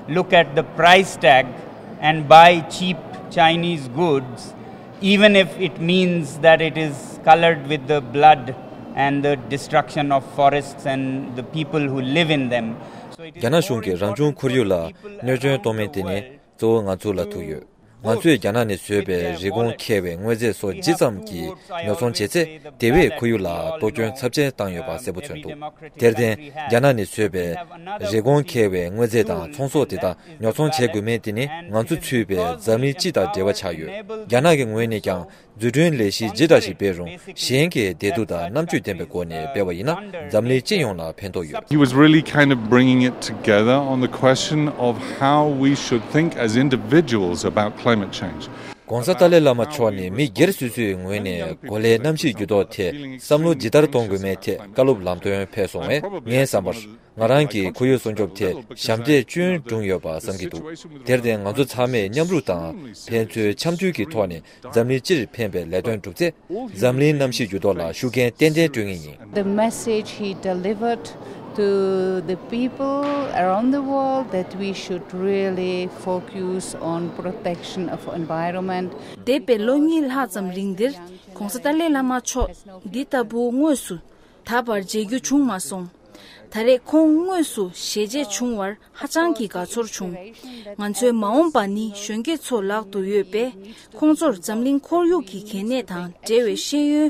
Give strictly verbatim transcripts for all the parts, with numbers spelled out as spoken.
Look at the price tag and buy cheap Chinese goods, even if it means that it is colored with the blood and the destruction of forests and the people who live in them. So it is རྒྱ་ནག་གཞུང་གིས་རང་བྱུང་ཁོར་ཡུག་ལ་གནོད་སྐྱོན་གཏོང་མིན་དེ་ནི་གཙོ་བོ་ང་ཚོ་ལ་ཐུག་ཡོད། ང་ཚོས་རྒྱ་ནག་ནས་བཟོས་པའི་རི་གོང་ཁེལ་བའི་དངོས་རྫས་སོགས་ཇི་ཙམ་གྱིས་ཉོ་ཚོང་བྱས་ཚེ། དེ་བས་ཁོར་ཡུག་ལ་གཏོར་སྐྱོན་ཚབས་ཆེན་བཏང་ཡོད་པ་གསལ་པོ་མཚོན་འདུག་དེར་བརྟེན། རྒྱ་ནག་ནས་བཟོས་པའི་རི་གོང་ཁེལ་བའི་དངོས་རྫས་དང་ཚོང་ཟོག་དེ་དག་ཉོ་ཚོང་བྱེད་དགོས་མིན་དེ་ནི་ང་ཚོ་ཚུད་པའི་འཛམ་གླིང་སྤྱི་དང་འབྲེལ་བ་ཆགས་ཡོད། རྒྱ་ནག་གི་ངོས་ནས་ཀྱང་། འཛུགས་སྐྲུན་ལས་གཞི་ཇི་འདྲ་ཞིག་སྤེལ་རུང་གཞན་གྱི་བདེ་སྡུག་དང་རྣམ་དཔྱོད་ལྡན་པའི་སྒོ་ནས་སྤེལ་བ་ཡིན་ན། འཛམ་གླིང་སྤྱི་ཡོངས་ལ་ཕན་ཐོགས་ཡོད། He was really kind of bringing it together on the question of how we should think as individuals about climate change. གོང་ས་ཏཱ་ལའི་བླ་མ་མཆོག་ནས་མི་སྒེར་སོ་སོའི་ངོས་ནས་གོ་ལའི་གནམ་གཤིས་འགྱུར་ལྡོག་ཐད་བསམ་བློ་ཇི་ལྟར་གཏོང་དགོས་མིན་ཐད་བཀའ་སློབ་ལམ་སྟོན་ཕེབས་སོང་བས། ངའི་བསམ་པར། ང་རང་གིས་ཁོར་ཡུག་སྲུང་སྐྱོབ་ཐད་ཞབས་འདེགས་ཅུང་བསྒྲུངས་ཡོད་པ་བསམ་གྱི་འདུག་དེར་བརྟེན། ང་ཚོ་ཚང་མས་མཉམ་རུབ་དང་ཕན་ཚུན་འཆམ་མཐུན་གྱི་ཐོག་ནས་འཛམ་གླིང་སྤྱིར་ཕན་པའི་ལས་དོན་བསྒྲུབས་ཚེ། འཛམ་གླིང་གནམ་གཤིས་འགྱུར་ལྡོག་ལ་ཤུགས་རྐྱེན་ཏན་ཏན་སྤྲོད་ངེས་ཡིན། The message he delivered to the people around the world that we should really focus on protection of environment. འདས་པའི་ལོ་གཉིས་ལྷག་ཙམ་རིང་འདིར་གོང་ས་ཏཱ་ལའི་བླ་མ་མཆོག་འདི་ལྟ་བུ་དངོས་སུ་ད་བར་མཇལ་རྒྱུ་བྱུང་མ་སོང་། ད་རེས་ཁོང་དངོས་སུ་ཞལ་མཇལ་བྱུང་བར་ཧ་ཅང་གི་དགའ་ཚོར་བྱུང་། ང་ཚོའི་མ་འོངས་པ་ནི་གཞོན་སྐྱེས་ཚོ་ལག་ཏུ་ཡོད་པས། ཁོང་ཚོར་འཛམ་གླིང་ཁོར་ཡུག་གི་གལ་གནད་དང་འབྲེལ་བའི་ཤེས་ཡོན་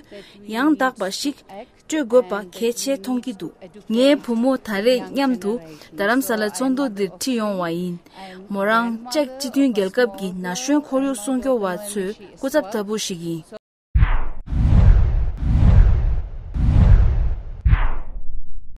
ཡང་དག་པ་ཞིག་སྤྲོད་དགོས་པ་གལ་ཆེ་མཐོང་གི་འདུག་ངའི་བུ་མོ་ད་རེས་མཉམ་དུ་རྡ་རམ་ས་ལ་ཚོགས་འདུ་འདིར་ཁྲིད་ཡོང་བ་ཡིན། མོ་རང་ཅེཀ་སྤྱི་མཐུན་རྒྱལ་ཁབ་ཀྱི་ན་གཞོན་ཁོར་ཡུག་སྲུང་སྐྱོབ་པ་ཚོའི་སྐུ་ཚབ་ལྟ་བུ་ཞིག་ཡིན།